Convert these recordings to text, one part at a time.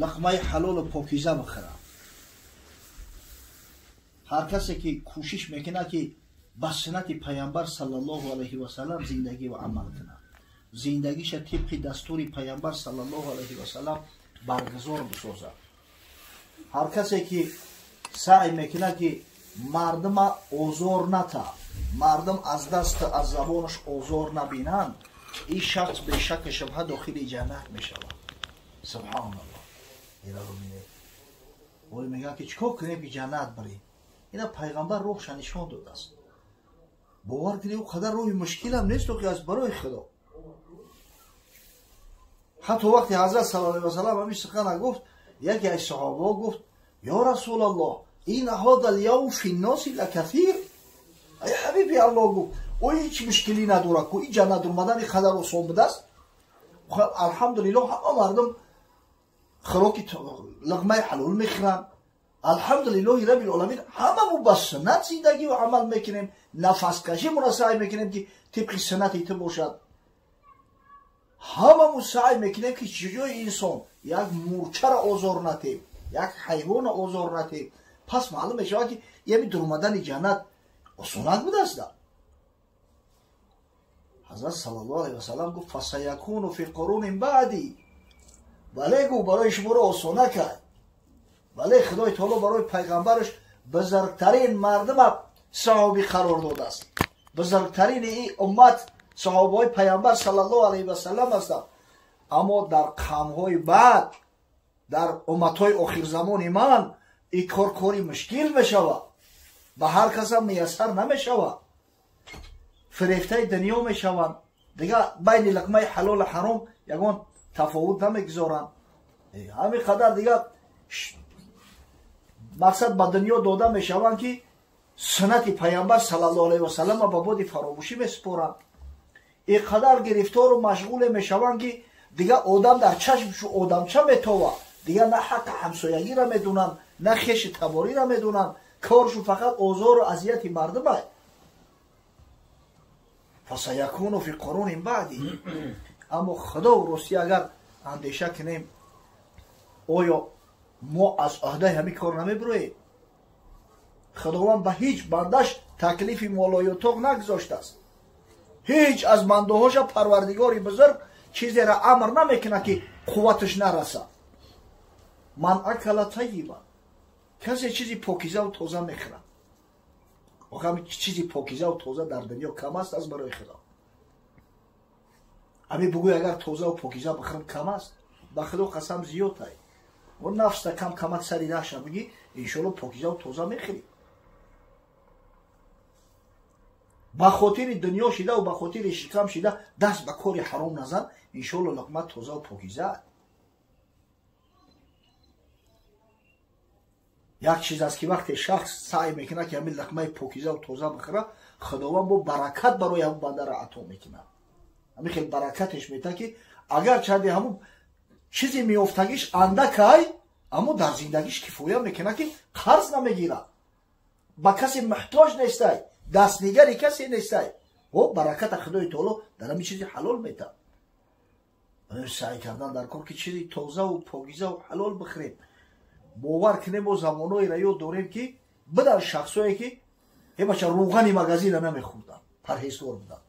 Луқмаи ҳалолу покиза бихӯрад, ҳар касе ки кӯшиш мекунад, ки ба суннати Пайғамбар саллаллоҳу алайҳи васаллам зиндагӣ ва амал кунад, зиндагиша тибқи дастури Пайғамбар саллаллоҳу алайҳи васаллам баргузор бисозад, ҳар касе ки саъй мекунад, ки мардума озор ната, мардум аз даст аз забонаш озор набинанд, ин шахс бешакку шубҳа дохили ҷаннат мешавад. Субҳаналлоҳ. Ира бубинед, оли мегӯяд, ки чӣ кор кунем, ки ҷаннат барем? Ина Пайғамбар роҳша нишон додааст. Бовар кунед, ӯ қадар роҳи мушкилам нест, ки аз барои Худо. Ҳатто вақте Ҳазрат саллаллоҳу алайҳи васаллам ҳамин сухана гуфт, яке аз саҳобаҳо гуфт: ё Расулаллоҳ, ин ҳода лявм фи нноси лакасир. Ай ҳабиби Аллоҳ, гуфт, ӯ ҳеҷ мушкилӣ надорад ку, ин ҷаннат омадан ин қадар осон будааст. Алҳамдулиллоҳ, ҳама мардум хӯроки луқмаи ҳалол мехӯранд. Алҳамдулиллоҳи раббил оламин, ҳамамон ба суннат зиндагӣ ва амал мекунем, нафаскашимонро саъй мекунем, ки тибқи суннати ту бошад. Ҳамамон саъй мекунем, ки чиҷои инсон як мурчаро озор натем, як ҳайвонро озор натем. Пас маълум мешавад, ки ями дуромадани ҷаннат осонак будааст. Ҳазрат саллаллоҳу алайҳи васаллам гуфт: фасаякуну фи қурунин баъди. Бале, гуфт, барои шуморо осона кард. Бале, Худои таоло барои пайғамбараш бузургтарин мардума саҳобӣ қарор додааст. Бузургтарини ин уммат саҳобаҳои Пайғамбар саллаллоҳу алайҳи васаллам ҳастанд. Аммо дар қавмҳои баъд, дар умматҳои охирзамони ман, ин кор кори мушкил мешавад, ба ҳар касам муяссар намешавад. Фирефтаи дунё мешаванд, дигар байни луқмаи ҳалолу ҳаром ягон тафовут намегузоранд. Ҳамин қадар дигар мақсад ба дунё дода мешаванд, ки суннати Пайғамбар саллаллоҳу алайҳи васаллама ба боди фаромӯшӣ месупоранд. Ин қадар гирифтору машғуле мешаванд, ки дигар одам дар чашмшу одамча метова, дигар на ҳаққи ҳамсоягиро медунанд, на хеши табориро медунанд. Коршу фақат озору азияти мардум аст. Фасаякуну фи қурунин баъди. Аммо Худо ростӣ, агар андеша кунем, оё мо аз ӯҳдаи ҳамин кор намебироем? Худованд ба ҳеҷ бандаш таклифи молоютоқ нагузоштааст. Ҳеҷ аз бандаҳоша Парвардигори бузург чизеро амр намекунад, ки қувваташ нарасад. Ман акала тайиба, касе чизи покизаву тоза мехӯрад. Охир чизи покизаву тоза дар дунё кам аст аз барои Худо. Ами бугӯй, агар тозаву покиза бихӯрам, кам аст? Ба Худо қасам, зиёд ай. О нафста кам камак сари раҳша бигӣ, иншоалло покизаву тоза мехӯрӣ. Ба хотири дунё шидаву ба хотири шикам шида даст ба кори ҳаром назан, иншоалло луқма тозаву покиза. Як чиз аст, ки вақте шахс саъй мекунад, ки ҳамин луқмаи покизаву тоза бихӯрад, Худованд бо баракат барои ҳамун бандаро ато мекунад. Ҳамин хел баракатеш метаҳад, ки агар чанде ҳамун чизе меёфтагиш андакай, аммо дар зиндагиш кифоя мекунад, ки қарз намегирад, ба касе муҳтоҷ нестай, дастнигари касе нестай. О бараката Худои таоло дар ҳамин чизи ҳалол метаҳад. Саъй кардан дар кор, ки чизи тозаву покизаву ҳалол бихӯрем. Бовар кунем, мо замонҳоеро ёд дорем, ки бидан шахсое, ки бача рӯғани магазина намехӯрданд, парҳезгор буданд,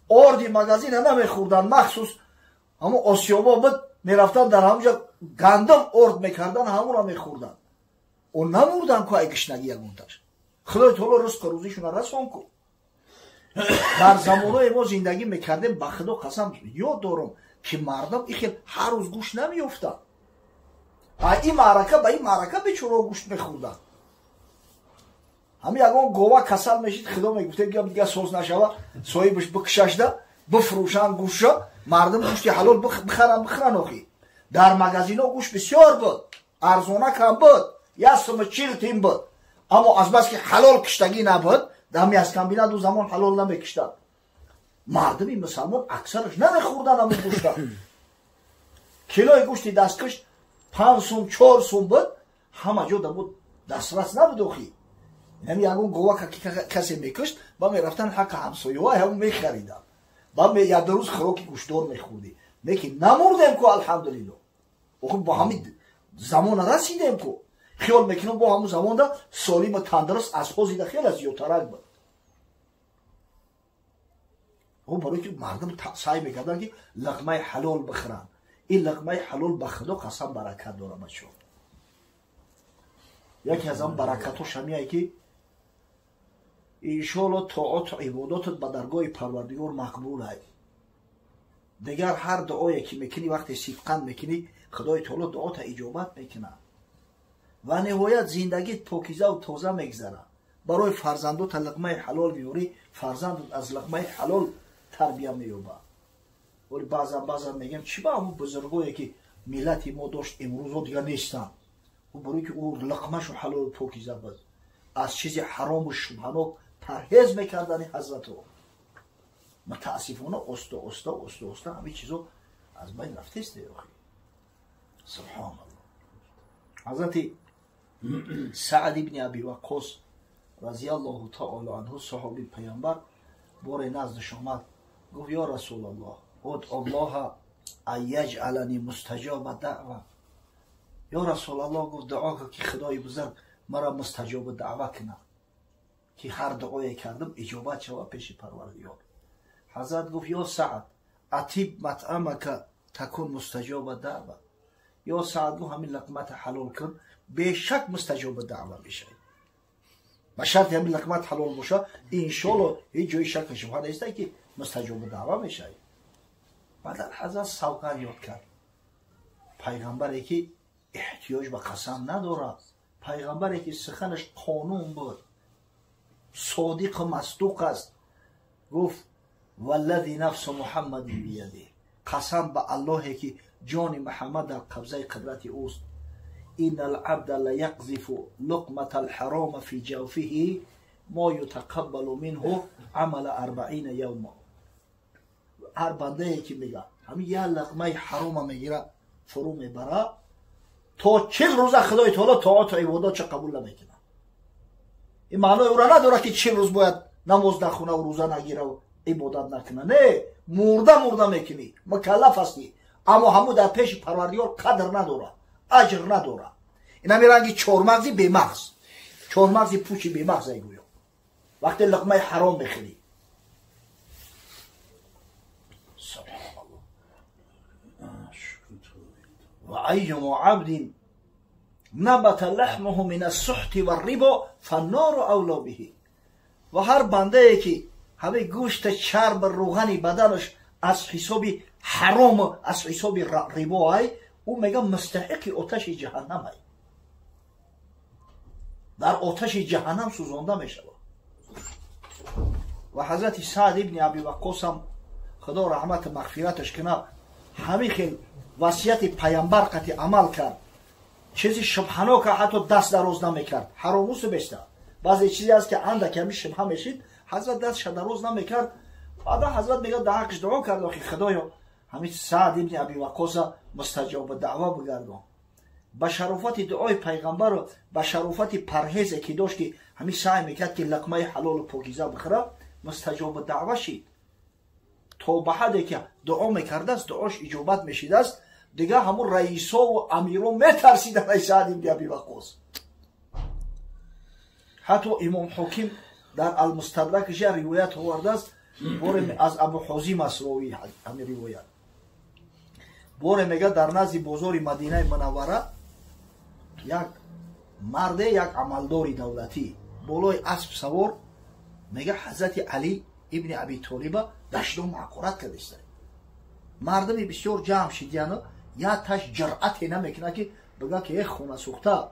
орди магазина намехӯрданд, махсус ҳамун осиёбо буд, мерафтанд, дар ҳамунҷа гандум орд мекарданд, ҳамонро мехӯрданд. О намурданд ку ай гишнагӣ ягонташ. Худои таоло ризқу рӯзишона расон ку. Дар замонҳое мо зиндагӣ мекардем, ба Худо қасам, ёд дорам, ки мардум ин хел ҳар рӯз гӯшт намеёфтанд. Ин маърака ба ин маърака бечорао гӯшт мехӯрданд. Ҳамин ягон гова касал мешид, Худо мегуфтем, ки дигар соз нашава, соҳибаш бикушашда, бифурӯшанд гӯшта, мардум гӯшти ҳалол бихаранд, бихӯранд. Охи дар магазино гӯшт бисёр буд, арзона кам буд, як суми чил тин буд. Аммо азбаски ҳалол киштагӣ набуд, дар мяскомбинат ӯ замон ҳалол намекиштанд, мардуми мусалмон аксараш намехӯрданд ҳамин гӯшта. Килои гӯшти дасткушт 5 сум, 4 сум буд, ҳама ҷо да буд дастрас набуд. Охи ҳами ягон гова касе мекушт, ба мерафтан ҳаққи ҳамсояҳо ҳамон мехариданд, ба як рӯз хӯроки гӯштдор мехӯрдӣ. Лекин намурдем ку, алҳамдулилло. Охир бо ҳамин замона расидем ку. Хиёл мекунам бо ҳамун замонда солиму тандуруст аз ҳозида хеле зиёдтарак буд. О барои ки мардум саъй мекарданд ки луқмаи ҳалол бихӯранд. Ин луқмаи ҳалол ба Худо қасам баракат дорад, бачаҳо. Яке аз он баракатҳош ҳамияе ки иншоалло тоату ибодатат ба даргоҳи Парвардигор мақбулай. Дигар ҳар дуое ки мекунӣ, вақте сидқан мекунӣ, Худои таоло дуота иҷобат мекунад. Ва ниҳоят зиндагит покизаву тоза мегзарад. Барои фарзандота луқмаи ҳалол меёрӣ, фарзандат аз луқмаи ҳалол тарбия меёбад. Вале баъзан мегӯям, чӣ ба ҳамун бузургое ки миллати мо дошт имрӯзо дигар нестанд? Барои ки ӯ луқмашу ҳалолу покиза буд, аз чизи ҳарому шубҳанок парҳез мекардани ҳазратҳо. Мутаассифона оста оста оста оста ҳамин чизо аз байн рафтест. Охи субҳоналлоҳ. Ҳазрати Саъд ибни Аби Ваққос разияллоҳу таоло анҳу, саҳоби паёмбар, боре наздаш омад, гуфт: ё Расулаллоҳ, удъуллоҳа ан яҷъалани мустаҷоба даъва. Ё Расулаллоҳ, гуфт, дуо кун ки Худои бузург маро мустаҷоба даъва кунад, ки ҳар дуое кардам иҷобат шавад пеши Парвардигор. Ҳазрат гуфт: ё Саъд, атиб матъамака такун мустаҷоба даъва. Ё Саъд, гуфт, ҳамин луқмата ҳалол кун, бешак мустаҷоба даъва мешавӣ. Ба шарти ҳамин луқмат ҳалол боша, иншоалло ҳеҷ ҷои шакку шубҳа неста ки мустаҷоба даъва мешавӣ. Баъдан ҳазрат савганд ёд кард. Пайғамбаре ки эҳтиёҷ ба қасам надорад, пайғамбаре ки суханаш қонун буд, содиқу масдуқ аст, гуфт: валлази нафсу Муҳаммадин бияди, қасам ба Аллоҳе ки ҷони Муҳаммад дар қабзаи қудрати ӯст, ин алабда лаяқзифу луқмата алҳарома фи ҷавфиҳи мо ютақаббалу минҳу амала 40 явма. Ҳар бандае ки мега ҳамин як луқмаи ҳарома мегира, фурӯ мебара, то 40 рӯза Худои таоло тоату ибодатша қабул намекунад. Ин маънои ӯра надорад ки 40 рӯз бояд намоз нахунаву рӯза нагираву ибодат накуна. Не, мурда мурда мекунӣ, мукаллаф ҳастӣ, аммо ҳамун дар пеши Парвардигор қадр надорад, аҷр надорад. Ин ҳамин ранги чормағзи бемағз, чормағзи пучи бемағз гӯё вақте луқмаи ҳаром мехӯрӣ. Субҳоналлоҳ. Ва айюмо абдин набата лаҳмуҳу мин ассуҳти варрибо фаннору авло биҳи. Ва ҳар бандае ки ҳамаи гӯшта, чарб, рӯғани баданаш аз ҳисоби ҳарому аз ҳисоби рибо ай, ӯ мега мустаҳиқи оташи ҷаҳаннам ай, дар оташи ҷаҳаннам сӯзонда мешавад. Ва ҳазрати Саъд ибни Аби Ваққосам, Худо раҳмату мағфираташ кунад, ҳамин хел васияти паямбар қати амал кард. Чизи шубҳанока ҳатто даст дароз намекард, ҳаромусу беста. Баъзе чизе аст ки андак ҳамин шубҳа мешид, ҳазрат дастша дароз намекард. Баъдан ҳазрат мегӯяд, дар ҳаққиш дуо кард: охи Худоё, ҳамин Саъд ибни Аби Ваққоса мустаҷоба даъва бигардон. Ба шарофати дуои пайғамбару ба шарофати парҳезе ки дошт, ки ҳамин саъй мекард ки луқмаи ҳалолу покиза бихӯрад, мустаҷоба даъва шид. То ба ҳадде ки дуо мекардааст, дуош иҷобат мешидааст. Дигар ҳамун раисову амиро метарсиданд ай Саъд ибни Аби Ваққос. Ҳатто Имом Ҳоким дар Алмустадракаш як ривоят овардааст, боре аз Абу Ҳозим аст ровии ҳамин ривоят. Боре мега дар назди бозори Мадинаи Мунаввара як марде, як амалдори давлатӣ болои асп савор, мега ҳазрати Алӣ ибни Аби Толиба дашном ҳақорат кардааст. Мардуми бисёр ҷамъ шидияну як таш ҷуръате намекунад ки бигӯяд ки э хона сӯхта,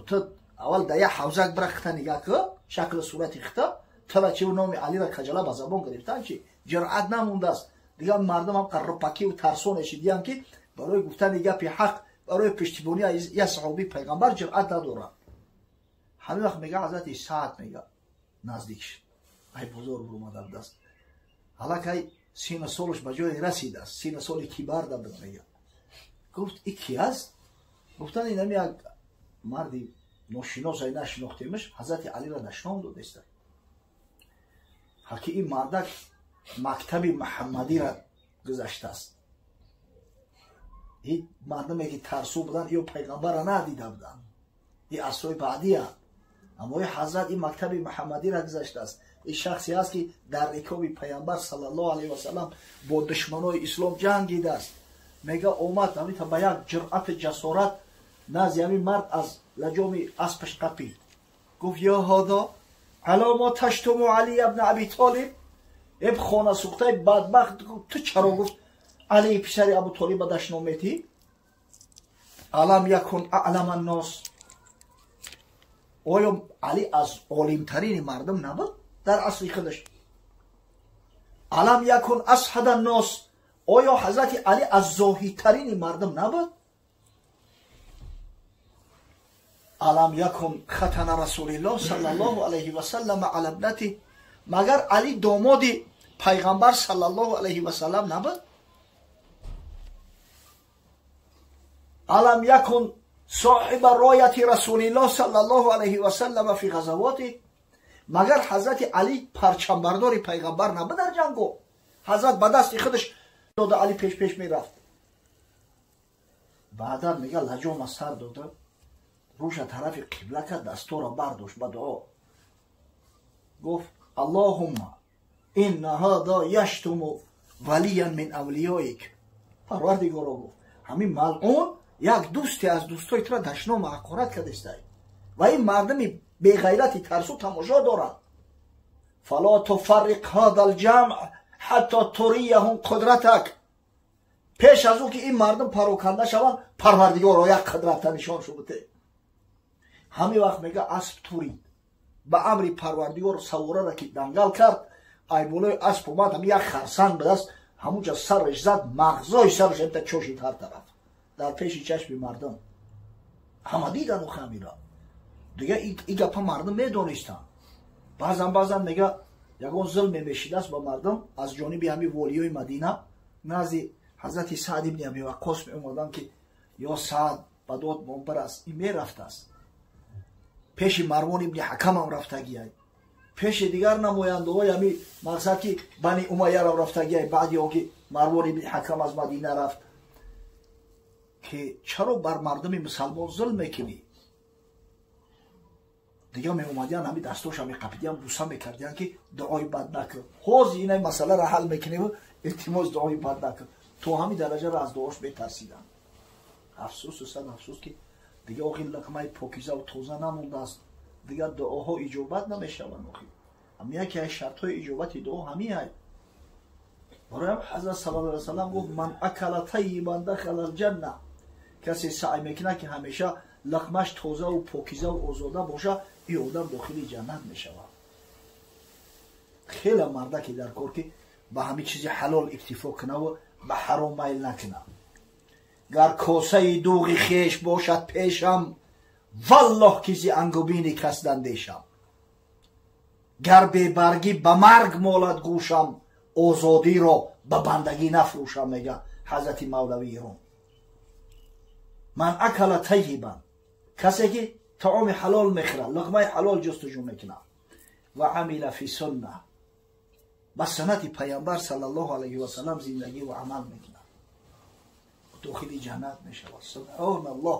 ту аввал дар як ҳавзак бира хита нигаҳ кун, шаклу сурати хита, тура чи номи Алира каҷала ба забон гирифтан, чи ҷуръат намондааст. Дигар мардум ҳам қаррупакиву тарсоне шидиянд ки барои гуфтани гапи ҳақ, барои пуштибонӣ аз як саҳобии пайғамбар ҷуръат надорад. Ҳамин вақт мега ҳазрати Саъд мега наздик шуд, ай бозор буромада будааст, ҳалакай сину солаш ба ҷое расидааст, сину соли кибарда буд. Мега гуфт: и ки аст? Гуфтанд: инами як марди ношинос, ай нашинохтемаш, ҳазрати Алиро дашном додеста. Ҳаки ин мардак мактаби Муҳаммадиро гузаштааст. Ин мардуме ки тарсу буданд, ё пайғамбарро надида буданд, ин асрҳои баъдиянд. Аммо ин ҳазрат ин мактаби муҳаммадиро гузаштааст. Ин шахсе аст ки дар рикоби пайғамбар саллаллоҳу алайҳи васаллам бо душманои ислом ҷангидааст. Мега омад ҳамита ба як ҷуръату ҷасорат назди ҳамин мард аз лаҷоми аспаш қапид. Гуфт: ё ҳода ало мо таштуму Алия ибни Аби Толиб? Эб хонасӯхтаи бадбахт, ту чаро гуфт Алии писари Абу Толиба дашном метӣ? Алам якун аълама ннос? Оё Али аз олимтарини мардум набуд дар асри худаш? Алам якун асҳада ннос? Оё ҳазрати Али аз зоҳидтарини мардум набуд? Алам якун хатана расулиллоҳ саллаллоҳу алайҳи васаллам ала ибнати? Магар Али домоди пайғамбар саллаллоҳу алайҳи васаллам набуд? Алам якун соҳиба рояти расулиллоҳ саллаллоҳу алайҳи васаллам фи ғазавоти? Магар ҳазрати Али парчамбардори пайғамбар набуд дар ҷанго? Ҳазрат ба дасти худаш дода, Али пеш-пеш мерафт. Баъдан мега лаҷома сар дода, рӯша тарафи қибла кард, дастора бардошт ба дуо. Гуфт: Аллоҳумма инна ҳада яштуму валиян мин авлиёик. Парвардигоро, гуфт, ҳамин малъун як дӯсте аз дӯстои тура дашному ҳақорат кардестай ва ин мардуми беғайрати тарсу тамошо доранд. Фало туфарриқ ҳада лҷамъ ҳатто турияҳум қудратак. Пеш аз ӯ ки ин мардум пароканда шаванд, Парвардигоро як қудрата нишон шубуте. Ҳамин вақт мега асп турид. Ба амри Парвардигор савораро ки дангал кард, айболои асп омад, ҳами як харсанг будааст, ҳамунҷа сараш зад, мағзои сараш ҳамта чошид ҳар тараф дар пеши чашми мардум. Ҳама дидану хамира. Дига и гапа мардум медонистанд. Баъзан мега ягон зулме мешидааст ба мардум аз ҷониби ҳами волиёи Мадина, назди ҳазрати Саъд ибни Аби Ваққос меомаданд ки ё Саъд ба дод монбар аст. Ин мерафтааст. Пеши Марвон ибни Ҳакамам рафтагиай, пеши дигар намояндаҳои ҳами мақсад ки Бани Умайярам рафтагиай, баъди он ки Марвон ибни Ҳакам аз Мадина рафт, ки чаро бар мардуми мусалмон зулм мекунӣ? Дига меомадиян, ҳами дастоша меқапидиян, буса мекардиян ки дуои бад накун. Ҳозир инай масъаларо ҳал мекунем, илтимос дуои бад накун. То ҳами дараҷаро аз дуош метарсиданд. Афсӯсу сад афсӯс ки дига охир луқмаи покизаву тоза намондааст, дигар дуоҳо иҷобат намешаванд. Охир ҳами яке аз шартҳои иҷобати дуо ҳамин ай. Барои ҳам ҳазрат саллаллоҳу алайҳи васаллам гуфт: ман акала тайибан дахала алҷанна. Касе саъй мекунад ки ҳамеша луқмаш тозаву покизаву озода боша, ин одам дохили ҷаннат мешавад. Хеле мардаке дар кор ки ба ҳамин чизи ҳалол иктифо кунаву ба ҳаром майл накунад. Гар косаи дуғи хеш бошад пешам, валлоҳ ки зи ангубини кас дандешам. Гар бебаргӣ ба марг молад гӯшам, озодиро ба бандагӣ нафрӯшам, мега ҳазрати Мавлавии Рум. Ман акала тайибан, касе ки таоми ҳалол мехӯрад, луқмаи ҳалол ҷустуҷӯ мекунад, ва амила фи сунна, ба суннати пайғамбар саллаллоҳу алайҳи васаллам зиндагӣ ва амал мекунад, дохили ҷаннат мешавад. Субҳоналлоҳ.